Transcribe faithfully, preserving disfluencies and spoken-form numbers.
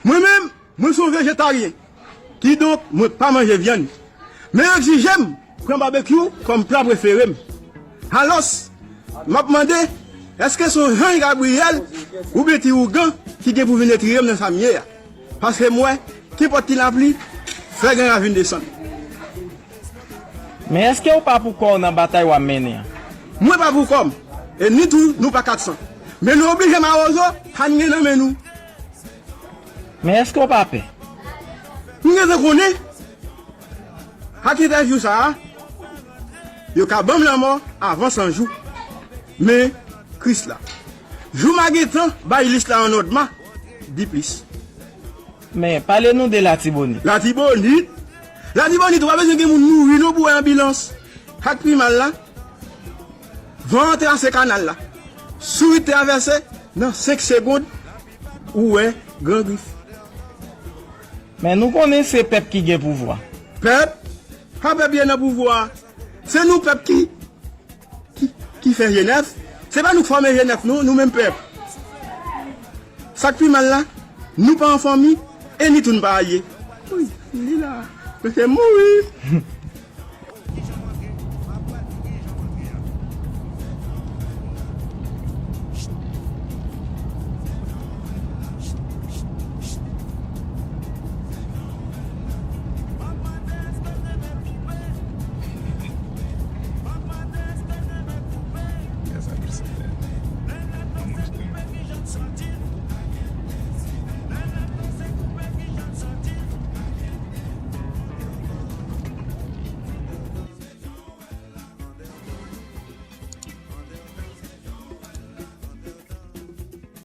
Mwen menm, mwen se yon vejetaryen. Kidonk, mwen pa manje vyann. Men yo egzije m pran babekyou kòm pla prefere m. Alòs, m ap mande, èske se yon Jean Gabriel oubyen ti ougan ki gen pou vin retire m nan sa m ye a? Paske m wè, kenpòt ti lapli, fè gen ravin desann. Men èske w pa pou kò w nan batay w ap mennen an? Mwen pa pou kò m, e ni tou nou pa kat san. Men nou oblije mawozo sa n gen nan men nou. Men èske w pa pè? M gentan konnen. Ak entèvyou sa a, yo ka ban m lanmò avan san jou. Men, Krisla, jou m a gentan bay lis la an nòt ma, di plis. Men, pale nou de Latibonit. Latibonit? Latibonit, ou pa bezwen gen moun mouri non pou wè anbilans. Sa k pi mal la, van an trase kanal la. Sourit travèse, nan senk segonn, ou wè Gran Grif. Men nou konnen se pèp ki gen pouvwa. Pèp? Pa pèp ye nan pouvwa a. Se nou pèp ki, ki, ki fè Jenèf. Se pa nou k fòme Jenèf non, nou menm pèp. Sa k pi mal la, nou pa an fanmi, e ni tou n pa alye. Wi, li la. Mesye mouri.